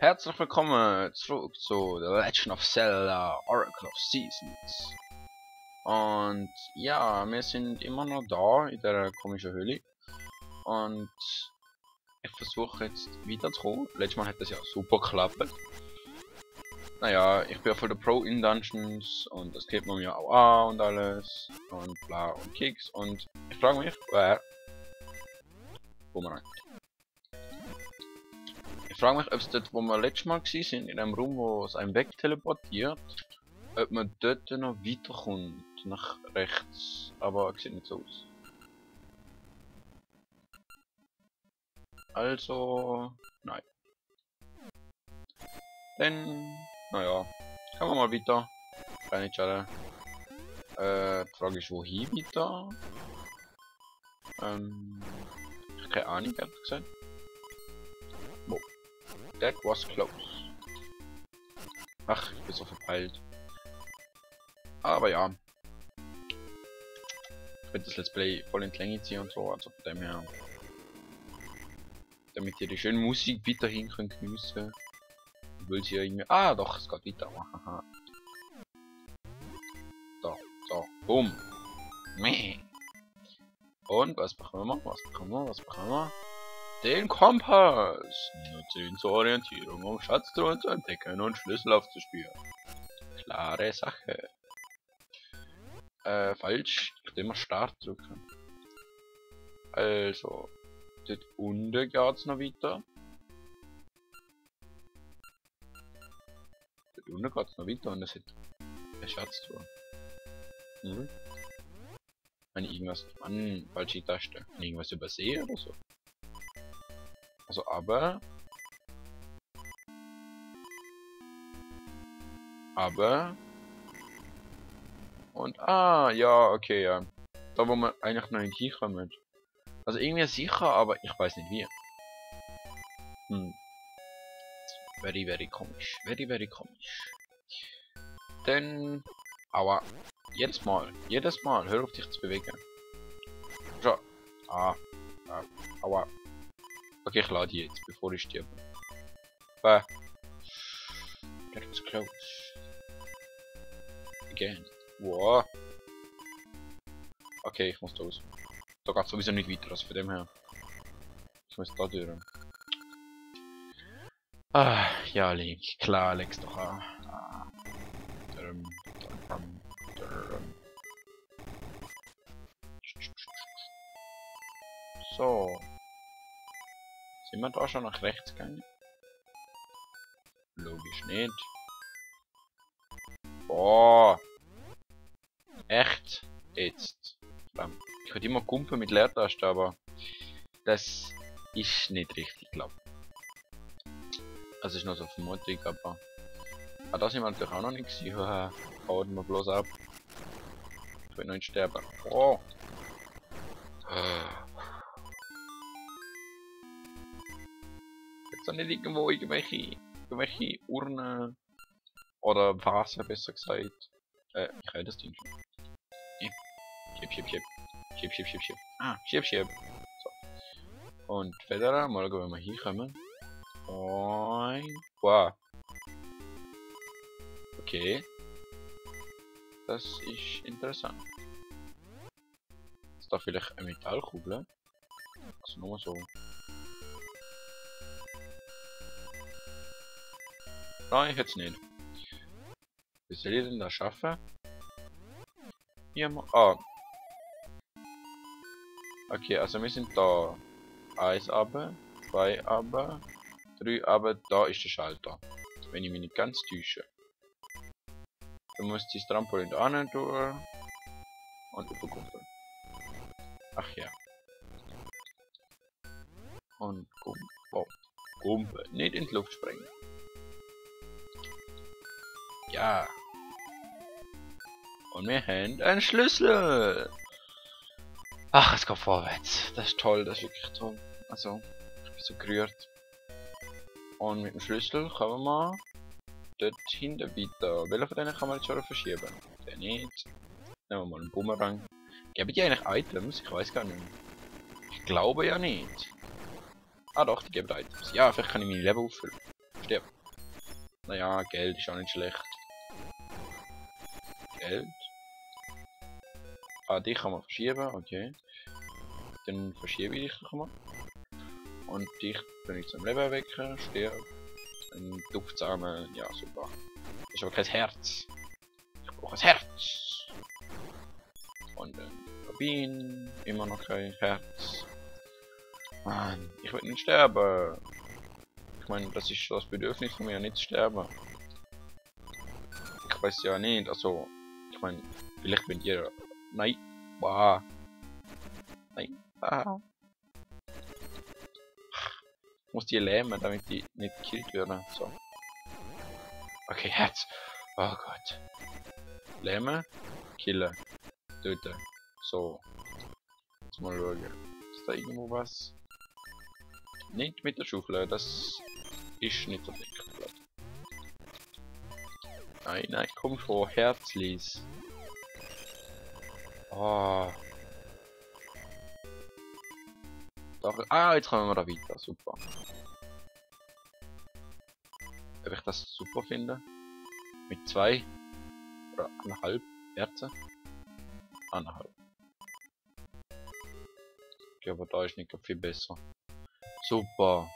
Herzlich willkommen zurück zu The Legend of Zelda Oracle of Seasons. Und ja, wir sind immer noch da in der komischen Höhle. Und ich versuche jetzt weiterzukommen. Letztes Mal hat das ja super geklappt. Naja, ich bin ja voll der Pro in Dungeons und das klebt man mir auch an und alles. Und bla und Keks. Und ich frage mich, Bumerang. Ich frage mich, ob es dort, wo wir letztes Mal sind, in einem Raum, wo es einem wegteleportiert, ob man dort noch weiterkommt, nach rechts. Aber es sieht nicht so aus. Also, nein. Dann, naja, kommen wir mal weiter. Keine Schade. Die Frage ist, wohin weiter? Ich habe keine Ahnung, ehrlich gesagt. Wo? That was close. Ach, ich bin so verpeilt. Aber ja. Ich werde das Let's Play voll in die Länge ziehen und so, also von dem her. Damit ihr die schöne Musik weiterhin könnt geniessen. Weil sie ja irgendwie. Ah doch, es geht weiter. Haha. So, boom. Meh. Und was bekommen wir? Was bekommen wir? Den Kompass! Nutze ihn zur Orientierung, um Schatztruhen zu entdecken und Schlüssel aufzuspüren. Klare Sache. Falsch. Ich will immer Start drücken. Also, dort unten geht's noch weiter. Dort unten geht's noch weiter und es hat eine Schatztruhe. Wenn ich irgendwas. Mann, falsche Taste. Wenn ich irgendwas übersehe oder so. Also, aber. Und, ja, okay, ja. Da, wo man eigentlich noch nicht hinkommt. Also, irgendwie sicher, aber ich weiß nicht wie. Very komisch. Very komisch. Denn, aua. Jedes Mal, hör auf dich zu bewegen. So. Aua. Okay, ich lade jetzt, bevor ich sterbe. That was close. Again. Wow. Okay, ich muss da raus. Da geht sowieso nicht weiter, also von dem her. Ich muss da durch. Ja, Link. Klar, leg's doch an. So. Sind wir da schon nach rechts gegangen? Logisch nicht. Boah. Echt? Jetzt. Ich könnte immer kumpen mit Leertaste, aber das ist nicht richtig, glaube ich. Das ist noch so eine Vermutung, aber da sind wir natürlich auch noch nicht gewesen. Hauen wir bloß ab. Ich will noch nicht sterben. Oh. Jetzt auch nicht irgendwo irgendwelche Urnen oder Vasen, besser gesagt. Ich höre das Ding schon. Schieb. Schieb. So. Und Federer, mal schauen, wenn wir hinkommen. Wow. Okay. Das ist interessant. Ist da vielleicht eine Metallkugel? Also nur so. Nein, jetzt nicht. Wie soll ich denn das schaffen? Hier mal. Okay, also wir sind da. 1 aber, 2 aber, 3 aber, da ist der Schalter. Wenn ich mich nicht ganz täusche. Dann muss das Trampolin da hin durch und überkumpeln. Ach ja. Und Kumpe. Nicht in die Luft sprengen. Ja. Und wir haben einen Schlüssel. Ach, es geht vorwärts. Das ist toll, das ist wirklich toll. Also, ich bin so gerührt. Und mit dem Schlüssel kommen wir dort hinten weiter. Welcher von denen kann man jetzt schon verschieben? Der nicht. Nehmen wir mal einen Bumerang. Geben die eigentlich Items? Ich weiß gar nicht. Ich glaube ja nicht. Ah doch, die geben Items. Ja, vielleicht kann ich meine Leben auffüllen. Stirb. Naja, Geld ist auch nicht schlecht. Geld. Ah, dich kann man verschieben, okay. Dann verschiebe ich dich nochmal. Und dich kann ich zum Leben erwecken, stirb. Ein Duftsame, ja super. Das ist aber kein Herz. Ich brauche ein Herz. Und ein Rubin, immer noch kein Herz. Mann, ich will nicht sterben. Ich meine, das ist das Bedürfnis von mir, nicht zu sterben. Ich weiß ja nicht, also, ich meine, vielleicht bin ihr. Nein. Wow. Nein. Ah. Ich muss die lähmen, damit die nicht gekillt werden. So. Okay, Herz. Oh Gott. Lähmen, killen, töten. So. Jetzt mal schauen. Ist da irgendwo was? Nicht mit der Schaufel, das ist nicht so dick. Nein, nein, komm schon, Herzlis. Oh. Doch, ah, jetzt kommen wir da weiter, super. Ob ich das super finde? Mit 2 oder 1,5 Herzen? 1,5. Okay, aber da ist nicht viel besser. Super.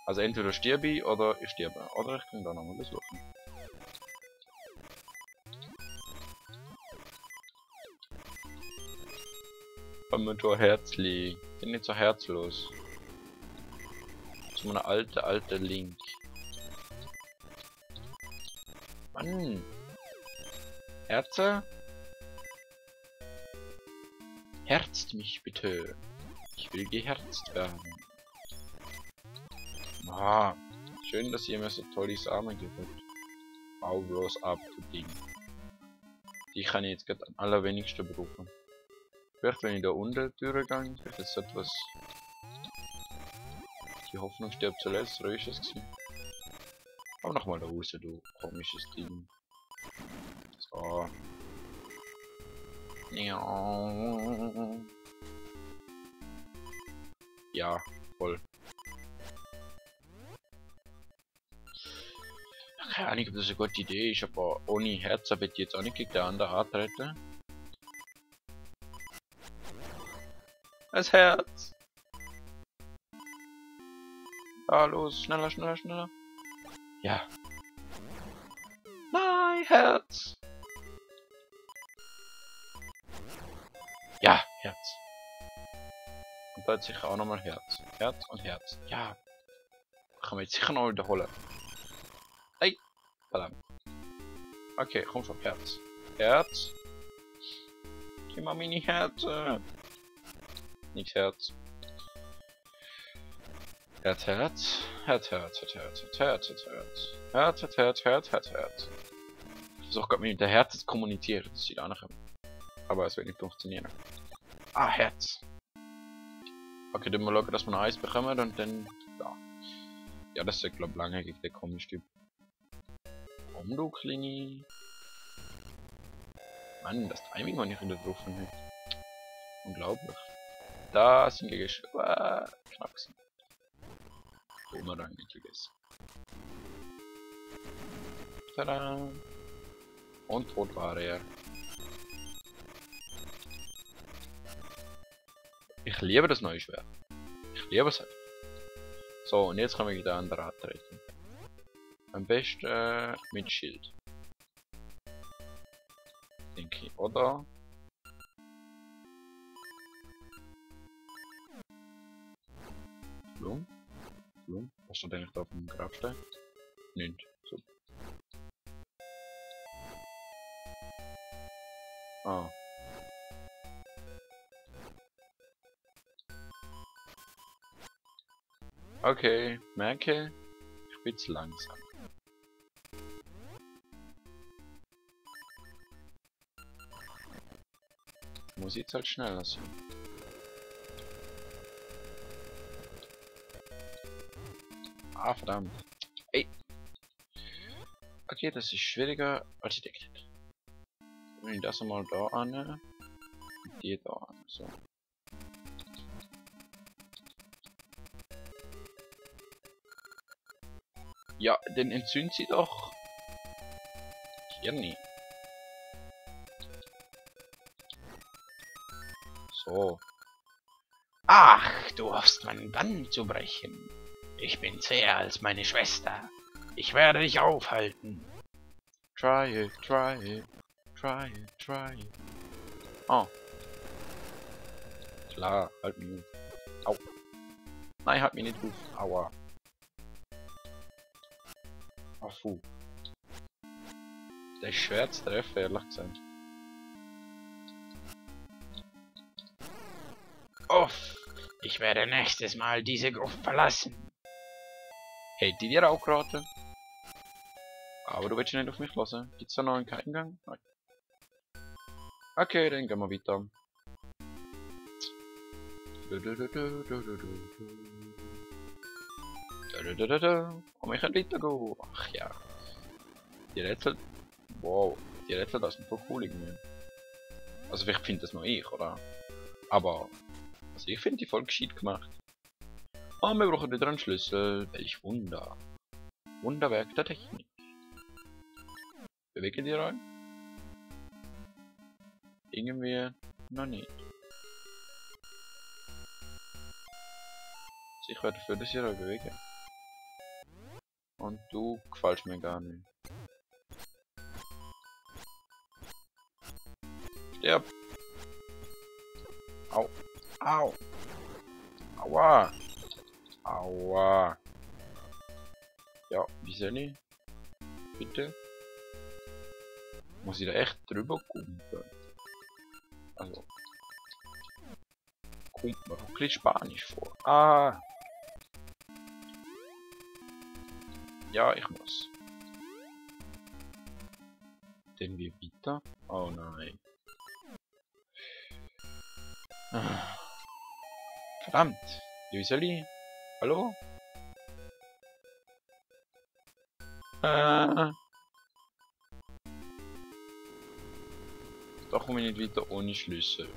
Also entweder sterbe ich oder ich sterbe. Oder ich kann da nochmal besuchen. Kommen wir Herzli. Bin nicht so herzlos. So eine alte Link. Mann. Herze? Herzt mich bitte. Ich will geherzt werden. Ah, schön, dass ihr mir so tolle Samen gebt. Bau bloß ab, du Ding. Die kann ich jetzt gerade am allerwenigsten brauchen. Vielleicht wenn ich da unten durchgehe, vielleicht ist etwas. Die Hoffnung stirbt zuletzt, oder ist es gewesen? Aber nochmal da raus, du komisches Ding. So. Ja, voll. Keine Ahnung, ob das eine gute Idee ist, aber ohne Herz habe ich jetzt auch nicht gegen den anderen antreten. Das Herz! Ah, los, schneller, schneller, schneller. Ja. Nein, Herz! Ja, Herz. Und da hat sicher auch nochmal Herz. Herz und Herz. Ja. Kann man jetzt sicher noch wiederholen. Ey! Verdammt. Okay, komm schon, Herz. Herz. Gib mal meine Herzen. Nix Herz. Herz, Herz. Herz, Herz, Herz, Herz, Herz, Herz, Herz. Herz, Herz, Herz, Herz, Herz, Herz. Ich versuche gerade mit der Herz zu kommunizieren. Das sieht auch nachher. Aber es wird nicht funktionieren. Ah, Herz. Okay, dann mal schauen, dass wir noch Eis bekommen und dann. Ja. Ja, das ist glaube ich lange gegen den komischen Typ. Komm du, Klingi. Mann, das Timing war nicht wieder drauf. Unglaublich. Da sind wir knapp gewesen. Bumerang nicht vergessen. Tada! Und tot war er. Ich liebe das neue Schwert. Ich liebe es halt. So, und jetzt kann ich wieder an den Rad treten. Am besten mit Schild. Denke ich, oder? Blum? Blum? Was steht eigentlich da auf dem Grabstein? Nicht. So. Ah. Okay, merke, ich bin zu langsam. Muss jetzt halt schneller sein. Ah, verdammt. Ey. Okay, das ist schwieriger als ich dachte. Wenn ich das einmal da an, die da an, so. Ja, dann entzünd sie doch. Kirni. So. Ach, du hoffst meinen Bann zu brechen. Ich bin zäher als meine Schwester. Ich werde dich aufhalten. Try it, try it, try it, try it. Oh. Klar, halt mich. Au. Nein, halt mich nicht auf. Aua. Ach, fu. Das ist schwer zu treffen, ehrlich gesagt. Uff. Ich werde nächstes Mal diese Gruft verlassen. Hätte ich dir auch geraten? Aber du willst ja nicht auf mich hören. Gibt's da noch einen Eingang? Nein. Okay, dann gehen wir weiter. Und wir können weitergehen. Ach ja. Die Rätsel. Wow. Die Rätsel, das sind voll cool irgendwie. Also vielleicht finde das nur ich, oder? Aber. Also ich finde die voll gescheit gemacht. Ah, wir brauchen wieder einen Schlüssel. Welch Wunder. Wunderwerk der Technik. Bewegt ihr euch? Irgendwie noch nicht. Ich werde dafür, dass ihr euch bewegt. Und du gefällst mir gar nicht. Stirb! Au! Au! Aua! Aua! Ja, wie soll ich? Bitte? Muss ich da echt drüber kumpen? Also. Kommt mir wirklich Spanisch vor. Ah! Ja, ich muss. Denn wie weiter? Oh nein. Ah. Verdammt! Wie soll ich? Hallo? Da komme ich nicht weiter ohne Schlüssel.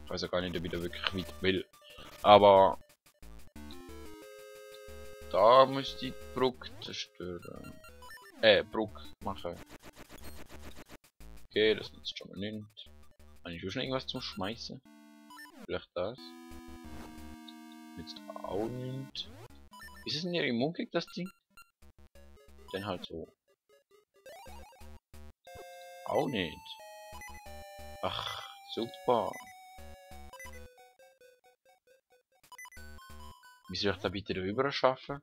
Ich weiß ja gar nicht, ob ich da wirklich weit will. Aber da muss ich die Brücke zerstören. Brücke machen. Okay, das nutzt schon mal nicht. Habe ich schon irgendwas zum Schmeißen? Vielleicht das? Jetzt auch nicht. Ist es denn hier immun gegen das Ding? Dann halt so. Auch nicht. Ach, super. Wie soll ich da bitte drüber schaffen?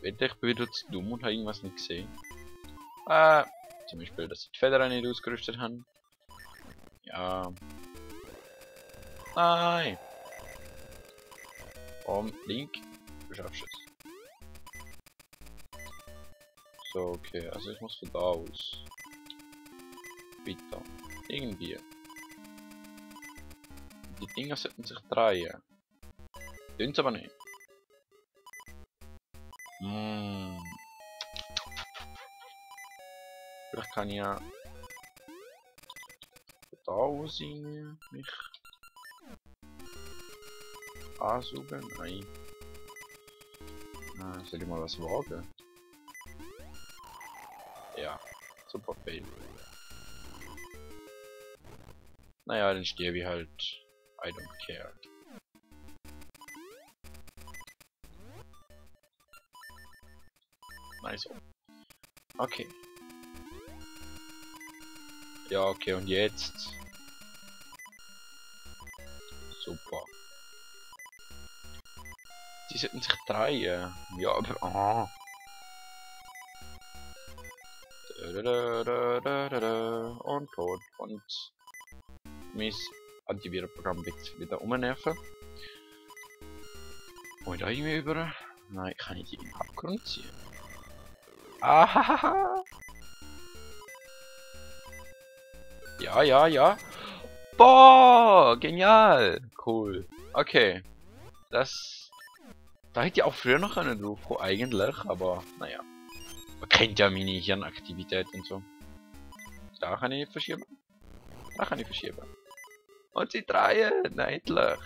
Wette, ich bin wieder zu dumm und habe irgendwas nicht gesehen. Zum Beispiel, dass sie die Federn nicht ausgerüstet haben. Ja. Nein! Link, du schaffst es. So, okay, also ich muss von da aus. Weiter. Irgendwie. Die Dinger sollten sich drehen. Tun's aber nicht. Vielleicht kann ich ja von da aus irgendwie mich ansaugen. Nein. Soll ich mal was wagen? Ja, super fail. Naja, dann sterbe ich halt. I don't care. Nice. Okay. Ja, okay, und jetzt? Super. Die sollten sich drehen. Ja, aber... Aha. Und tot. Und... Mein Antivirenprogramm wird wieder umnerven. Und da irgendwie über... Nein, kann ich die in den Abgrund ziehen? Ahaha! Ja, ja, ja. Boah, genial. Cool. Okay. Das... Da hätte ich auch früher noch einen drauf kommen, eigentlich, aber naja. Man kennt ja meine Hirnaktivität und so. Da kann ich nicht verschieben. Da kann ich verschieben. Und sie drehen, endlich.